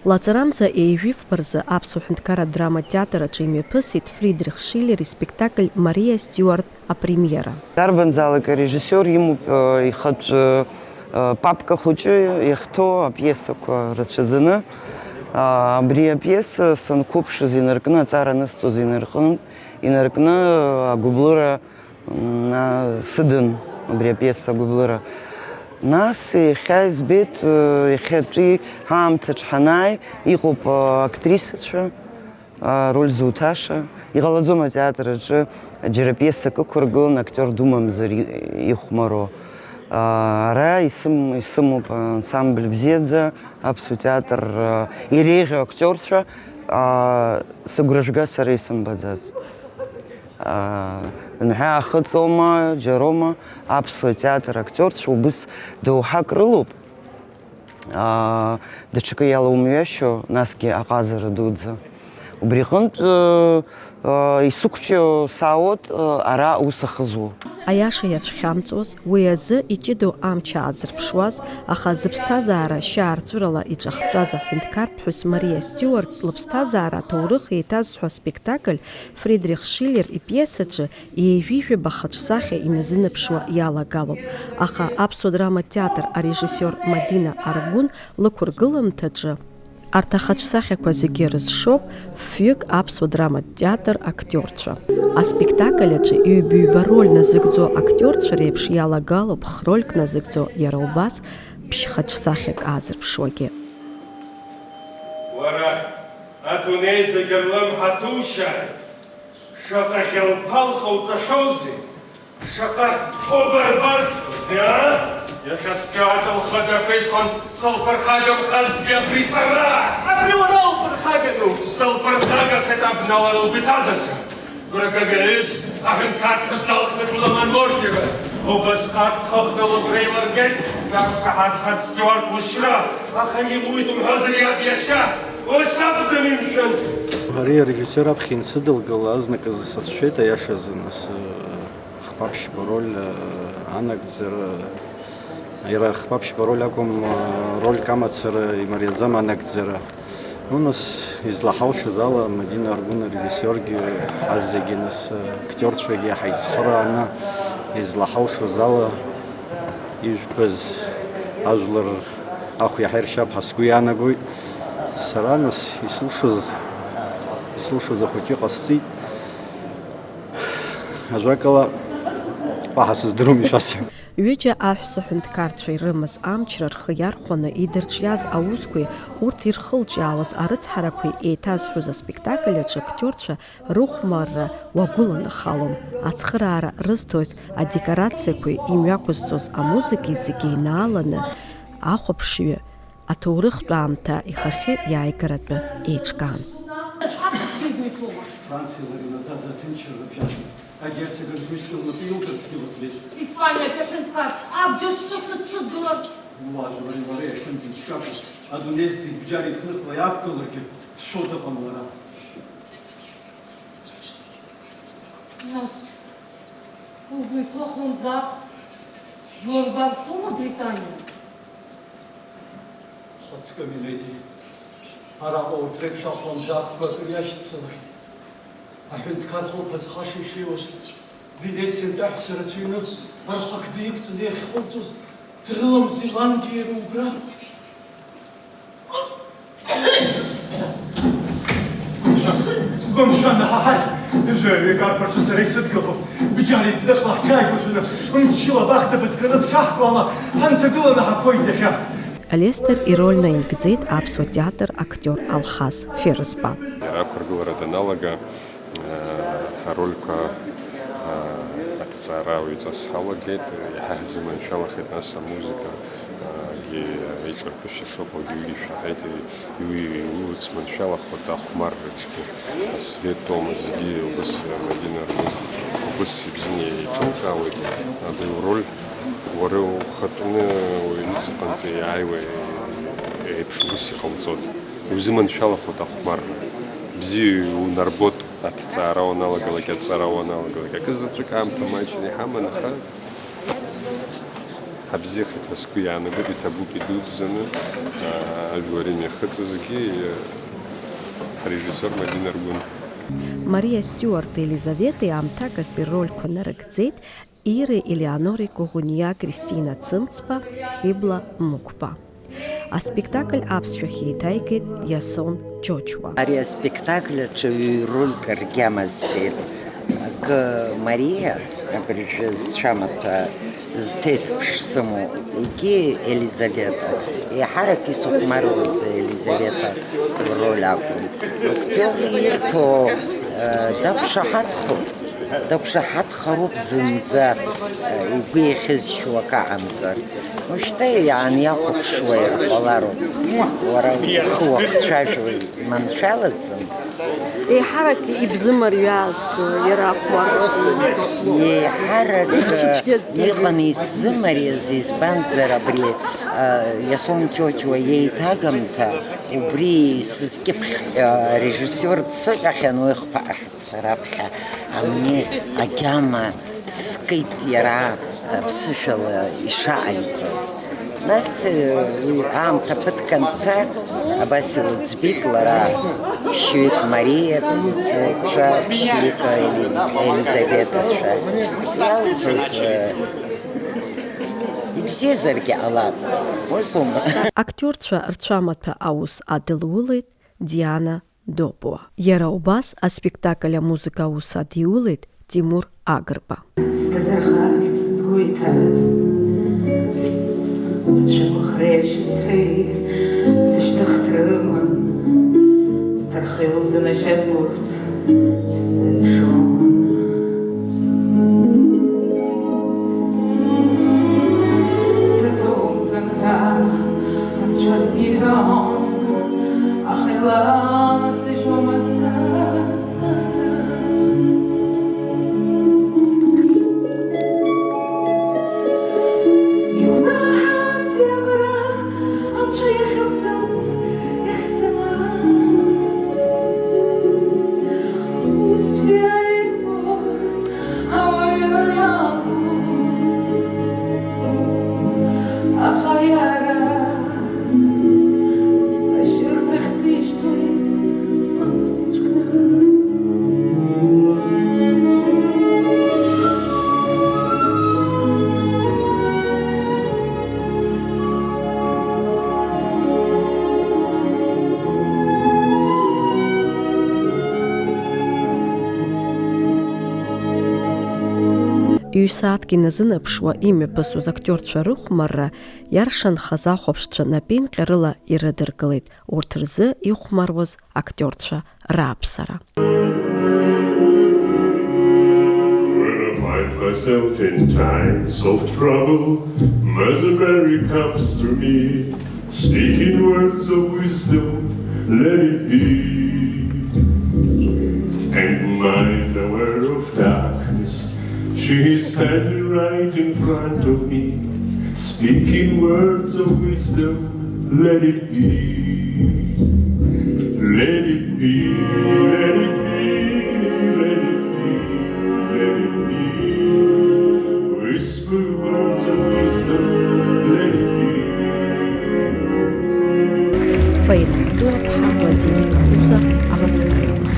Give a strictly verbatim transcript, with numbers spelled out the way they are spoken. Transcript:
Лаҵарамза ҩажәи фба рзы Аԥсуа ҳәынҭқарратә драматә театр аҿы имҩаԥысит Фридрих Шиллер испектакль Мариа Стиуарт апремиера. Дарбанзаалак арежиссиор имоуп, э, ихатә, э, э, папка хәыҷы иахьҭоу апиесақәа рацәаӡаны. А, абри апиеса санқәыԥшыз инаркны, аҵара анысҵоз инаркны, инаркны, э, агәыблыра М, а, сыдын абри апиеса агәыблыра. Нас иахьа избеит, э, иахьатәи ҳаамҭаҿ ҳанааи, иҟоуп, а, актрисацәа, а, роль зуҭаша. Иҟалаӡом атеатр аҿы џьара пиесак ықәыргылан, актиор думамзар и-, ихәмаруа. А, ара исым-, исымоуп ансамбль бзиаӡа, аԥсуа театр, а, иреиӷьу актиорцәа, а, сыгәра жәга сара исымбаӡацт. Аа, ҳәа ахыҵоума, џьароума, аԥсуа театр актиорцәа убыс доуҳак рылоуп. Аа, даҽакы иалоумҩашьо, насгьы аҟазара дуӡӡа. Убри аҟынтә, ыы, ыы, исықәҿио саауеит, ыы, ара аус ахызуа. Аиаша иацәхьамҵуаз, уи азы иҷыдоу амч аазырԥшуаз, аха зыԥсҭазаара шьаарҵәырала иҿахҵәаз аҳәынҭқарԥҳәыс Мариа Стиуарт лыԥсҭазаара аҭоурых еиҭазҳәо аспектакль Фридрих Шиллер ипиесаҿы ҩажәи жәаба хаҿсахьа иназынаԥшуа иалагалоуп, аха аԥсуа драматә театр арежиссиор Мадина Аргәын лықәыргыламҭаҿы арҭ ахаҿсахьақәа зегьы рызшоуп фҩык аԥсуа драматә театр актиорцәа. Аспектакль аҿы ҩба-ҩба роль назыгӡо актиорцәа реиԥш иалагалоуп х-рольк назыгӡо иара убас ԥшь-хаҿсахьак аазырԥшуагьы. Уара, адунеи зегьы рлымҳа ҭушьааит, шаҟа хьалԥалха уҵахьоузеи, шаҟа убарбархьоузеи, аа? Иахьа сқьаад лхы дақәиҭхон, сылԥырхагамхазҭгьы абри сара! Абри уара уԥырхагоуп! Сылԥырхагахеит абнала лгәы иҭаз аӡәы. Гәра кагьы аҩыза аҳәынҭқарԥҳәыс далхны дыламан лоргьы, убасҟак дхыхны лыгәра илыргеит, дақәшаҳаҭхарц Стиуарт лышьра, аха имуит умҳәозар иаб иашьа, ус акәӡами, мшәан? Ари арежиссиор аԥхьа инсыдылкыло азныказы сацәшәеит, аиашазы, нас, хԥа-ԥшьба роль анагӡара, иара хԥа-ԥшьба роль акәым, рольк амацара имариаӡам анагӡара. Ну, нас, излаҳалшоз ала, Мадина Аргәын арежиссиоргьы, ҳазегьы, нас, актиорцәагьы ҳаицхырааны, излаҳалшоз ала, ижәбаз ажәлар ахә иаҳа иршьап ҳәа сгәы иаанагоит. Сара, нас, исылшоз, исылшоз ахәыҷы ҟасҵеит. Ажәакала, уаҳа сыздыруам ишәасҳәо. Ҩыџьа аҳәса ҳәынҭқарцәа ирымаз амчра рхы иархәаны идырҿиаз аусқәеи урҭ ирхылҿиаауаз арыцҳарақәеи еиҭазҳәоз аспектакль аҿы актиорцәа рыхәмарра уагәыланахалом. Ацхыраара рызҭоз адекорациақәеи имҩақәызҵоз амузыкеи зегьы еинааланы ахәаԥшҩы аҭоурыхтә аамҭа ихахьы иааигаратәы еиҿкаан. Франциа лареи наӡаӡа аҭынчра рыбжьан. Агерцог Анжуйски лнапы илҭарцгьы лыӡбеит. Испаниатәи аҳәынҭқар абџьар шьҭыхны дсыдгылар? Уажәлари лареи ахьынӡаиҿшәақәо, адунеи зегь бџьар иқәныхла иақәгыларгьы, дшәо дыҟам лара. Нас, угәы иҭоухымзар, дурбар соума Британиа? Хәыцкы, миледи, араҟа урҭ реиԥш ахәламӡаахқәа акыр иашьцылахьеит. Аҳәынҭқар хылԥа зхаша ишеиуаз, Венециантәи аҳәса рацәаҩны архәак диқәҵаны иахьхылҵуаз, дрыламзи лангьы иара убра? Бымшәан, ҳаҳаи, жәаҩык арԥарцәа сара исыдгылоуп. Бџьар иҭныхла ҳҽааигәышәаны, мчыла абахҭа быҭганы бшаҳкуала, ҳанҭагыланы ҳақәлеит иахьа. Алестер ироль наигӡеит аԥсуа театр актиор Алхас Ферызба. Иара ақәыргылара даналага, арольқәа аҭҵаара уаҩҵас ҳалагеит, иаҳа ҳзыманшәалахеит, нас амузыка, егьи аиҿартәышьа шыҟоугьы ҩышәаҳаит, иу-, иуцманшәалахо дахәмарраҿгьы, Свет Тома зегьы убыс, Мадина Аргәын убыс ибзианы еиҿылкаауеит, абри уроль уара ухатәны уҩныҵҟантәи иааиуа еиԥш убыс иҟауҵоит, иузыманшәалахоит ахәмарра, бзиа иунарбоит. Аҭҵаара уаналагалак, аҵара уаналагалак, акы заҵәык аамҭа маҷны иҳаман, аха Абзиахеит ҳәа сгәы иаанагоит, иҭабуп идуӡӡаны, аа, ажәлар имҩахыҵызгьы, иа-, ҳарежиссиор Мадина Аргәын. Мариа Стиуарт Елизаветеи аамҭак азтәи ррольқәа нарыгӡеит Иреи Елеонореи Коӷониа, Кристина Цымцба, Хьыбла Мықәба. Аспектакль аԥсшәахь еиҭаигеит Иасон Ҷоҷуа. Ари аспектакль аҿы ҩ-рольк ргьама збеит. Акы Мариа, абыржәы зцәамаҭәа зҭеиҭԥш сымоу, егьи Елизавета. Еиҳарак исыхәмаруаз Елизавета роль акәын. Актиор ииҭо, э, дақәшаҳаҭхоит. Дақәшаҳаҭхароуп зынӡа, э, игәы иахьызшьуа акы аҟамҵар. Ушьҭа иааны иахәаԥшуа ирҟалароуп. Уара ухы уахцәажәо маншәалаӡам. Еиҳарак ибзымариаз иара ахәмарра. Еиҳарак иҟан исзымариаз, избанзар абри, а, Иасон Ҷоҷуа иеиҭагамҭа, убри сызкьыԥхь, а, режиссиор дсыҟахьан уи хԥа ахьԥса раԥхьа амни агьама скит иара аԥсышәала ишаҟаиҵаз. Нас, уи аамҭа ԥыҭк анца, абас илыӡбеит лара, ԥшьҩык Мариа, ԥшьҩык Ели-, Елизаветацәа. Иалҵыз, ибзиазаргьы ҟалап, усоума? Актиорцәа рцәамаҭәа аус адылулеит Диана Допуа. Иара убас аспектакль амузыка аус адиулеит Тимур Агрба. Сҭазар харц сгәы иҭаз, уцәамыӷреи ашьыцреи сышьҭых срыман, сҭархеи лзынашьаз урҭ исзыршон. Сыҭоумҵан ҳәа анцәа сиҳәон, аха иланасыжьуамызт са схаҭа. Иунаҳау абзиабара анцәа иахьакәӡам иахьзымаз. Ус бзиа избоз ауаҩы иакәын, аха иара ашьырҭахь сишьҭуеит, мап сыцәгны. Ҩ-сааҭк иназынаԥшуа имҩаԥысуаз актиорцәа рыхәмарра иаршанхаз ахәаԥшцәа напеинҟьарыла ирыдыркылеит урҭ рзы ихәмаруаз актиорцәа рааԥсара. When I find myself in times of trouble, Mother Mary comes to me, speaking words of wisdom, let it be. And in my hour of darkness, she is standing right in front of me, speaking words of wisdom, let it be. Let it be, let it be, let it be, let it be. Whisper words of wisdom, let it be. Фаина Абдураԥҳа, Владимир Кутузов, Абазакаиас.